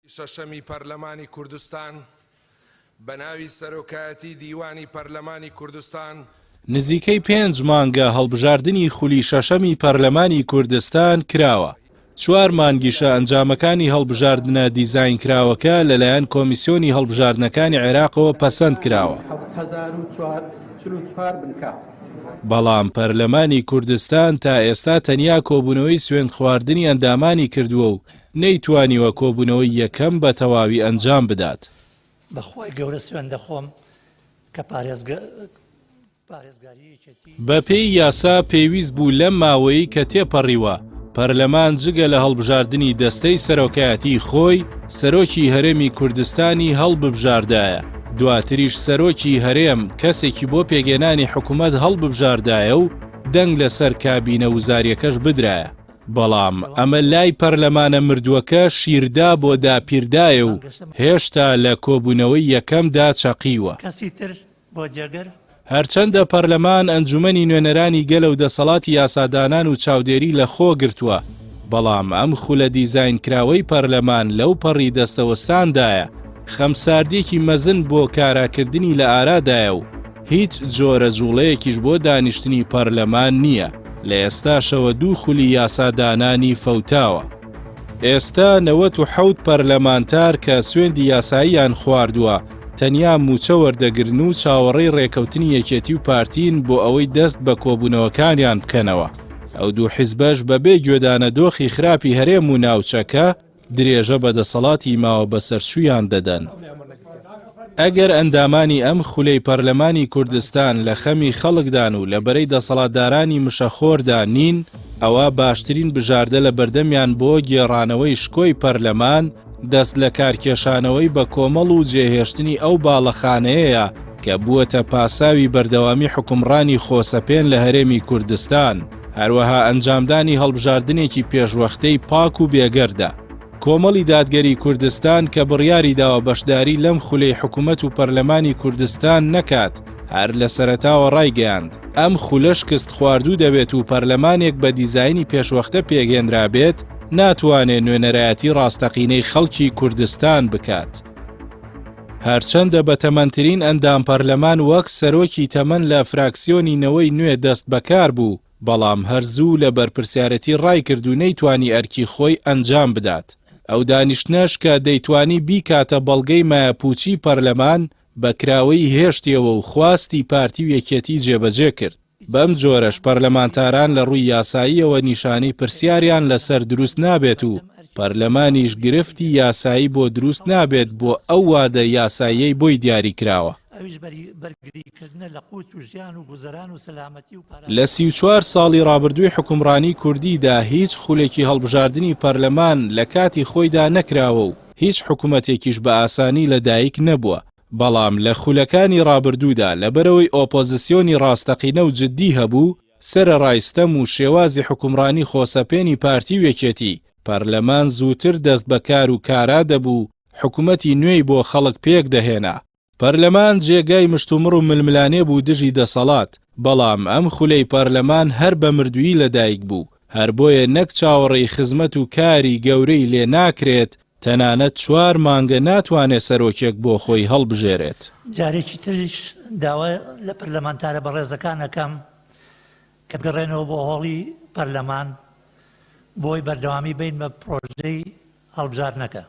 شەشەمی پەرلەمانی کوردستان بە ناوی سەرۆکایەتی دیوانی پەرلەمانی کوردستان. نزیکەی پێنج مانگە هەڵبژاردنی خولی شەشەمی پەرلەمانی کوردستان کراوە، چوار مانگیشە ئەنجامەکانی هەڵبژاردنە دیزاینکراوەکە لەلایەن کۆمیسیۆنی هەڵبژاردنەکانی عێراقەوە پەسەند کراوە. بەڵام پەرلەمانی کوردستان تا ئێستا تەنیا کۆبوونەوەی سوێندخواردنی ئەندامانی کردووە و نەیتوانیوە کۆبوونەوەی یەکەم بە تەواوی ئەنجام بدات. بە خوای گەورە سوێند دەخۆم کە پارێزگاری یەکێتی. بەپێی یاسا پێویست بوو لەم ماوەیەی کە تێپەڕیوە، پەرلەمان جگە لە هەڵبژاردنی دەستەی سەرۆکایەتیی خۆی، سەرۆکی هەرێمی کوردستانی هەڵببژاردایە، دواتریش سەرۆکی هەرێم کەسێکی بۆ پێکهێنانی حکومەت هەڵببژاردایە و دەنگ لەسەر کابینە وزارییەکەش بدرایە. بەڵام ئەمە لای پەرلەمانە مردووەکە شیردا بۆ داپیردایە و هێشتا لە کۆبوونەوەی یەکەمدا چەقیوە. کەسی تر بۆ جێگر. هەرچەندە پەرلەمان ئەنجومەنی نوێنەرانی گەلە و دەسەڵاتی یاسادانان و چاودێری لە خۆ گرتووە، بەڵام ئەم خولە دیزاینکراوەی پەرلەمان لەو پەڕی دەستەوەستاندایە، خەمساردیەکی مەزن بۆ کاراکردنی لە ئارادایە و هیچ جۆرە جوڵەیەکیش بۆ دانیشتنی پەرلەمان نییە، لە ئێستاشەوە دوو خولی یاسادانانی فەوتاوە. ئێستا 97 پەرلەمانتار کە سوێندی یاساییان خواردووە، تەنیا مووچە وەردەگرن و چاوەڕێی رێکەوتنی یەکێتی و پارتین بۆ ئەوەی دەست بە کۆبوونەوەکانیان بکەنەوە. ئەو دوو حیزبەش بەبێ گوێدانە دۆخی خراپی هەرێم و ناوچەکە، درێژە بە دەسەڵاتی ماوە بەسەرچوویان دەدەن. ئەگەر ئەندامانی ئەم خولەی پەرلەمانی کوردستان لە خەمی خەڵکدان و لە بەرەی دەسەڵاتدارانی مشەخۆردا نین، ئەوا باشترین بژاردە لە بەردەمیان بۆ گێڕانەوەی شکۆی پەرلەمان، دەست لەکارکێشانەوەی بە کۆمەڵ و جێهێشتنی ئەو باڵەخانەیەیە کە بووەتە پاساوی بەردەوامی حوکمڕانی خۆسەپێن لە هەرێمی کوردستان. هەروەها ئەنجامدانی هەڵبژاردنێکی پێشوەختەی پاک و بێگەردە. کۆمەڵی دادگەری کوردستان کە بڕیاری داوە بەشداری لەم خولەی حکومەت و پەرلەمانی کوردستان نەکات، هەر لە سەرەتاوە ڕایگەیاند، ئەم خولە شکستخواردوو دەبێت و پەرلەمانێک بە دیزاینی پێشوەختە پێکهێنرابێت، ناتوانێ نوێنەرایەتی ڕاستەقینەی خەڵکی کوردستان بکات. هەرچەندە بەتەمەنترین ئەندام پەرلەمان وەک سەرۆکی تەمەن لە فراکسیۆنی نەوەی نوێ دەست بەکار بوو، بەڵام هەر زوو لە بەرپرسیارێتی ڕایکرد و نەیتوانی ئەرکی خۆی ئەنجام بدات. ئەو دانیشتنەش کە دەیتوانی بیکاتە بەڵگەی مایەپووچی پەرلەمان، بە کراوەیی هێشتیەوە و خواستی پارتی و یەکێتی جێبەجێ کرد. بەم جۆرەش پەرلەمانتاران لە ڕووی یاساییەوە نیشانەی پرسیاریان لەسەر دروست نابێت و پەرلەمانیش گرفتی یاسایی بۆ دروست نابێت بۆ ئەو وادە یاساییەی بۆی دیاری کراوە. لە 34 ساڵی ڕابردووی حوکمڕانی کوردیدا هیچ خولێکی هەڵبژاردنی پەرلەمان لە کاتی خۆیدا نەکراوە و هیچ حکومەتێکیش بە ئاسانی لە دایک نەبووە، بەڵام لە خولەکانی ڕابردوودا لەبەرئەوەی ئۆپۆزسیۆنی ڕاستەقینە و جددی هەبوو، سەرەڕای ستەم و شێوازی حوکمڕانی خۆسەپێنی پارتی و یەکێتی، پەرلەمان زووتر دەست بە کار و کارا دەبوو، حکومەتی نوێی بۆ خەڵک پێک دەهێنا. پەرلەمان جێگای مشتومڕ و ململانێ بوو دژی دەسەڵات، بەڵام ئەم خولەی پەرلەمان هەر بە مردوویی لەدایک بوو، هەر بۆیە نەک چاوەڕێی خزمەت و کاری گەورەی لێ ناکرێت، تەنانەت چوار مانگە ناتوانێ سەرۆکێک بۆ خۆی هەڵبژێرێت. جارێکی تریش داوا لە پەرلەمانتارە بەڕێزەکان ئەکەم کە بگەڕێنەوە بۆ هۆڵی پەرلەمان بۆی بەردەوامی بین بە پرۆژەی هەڵبژاردنەکە.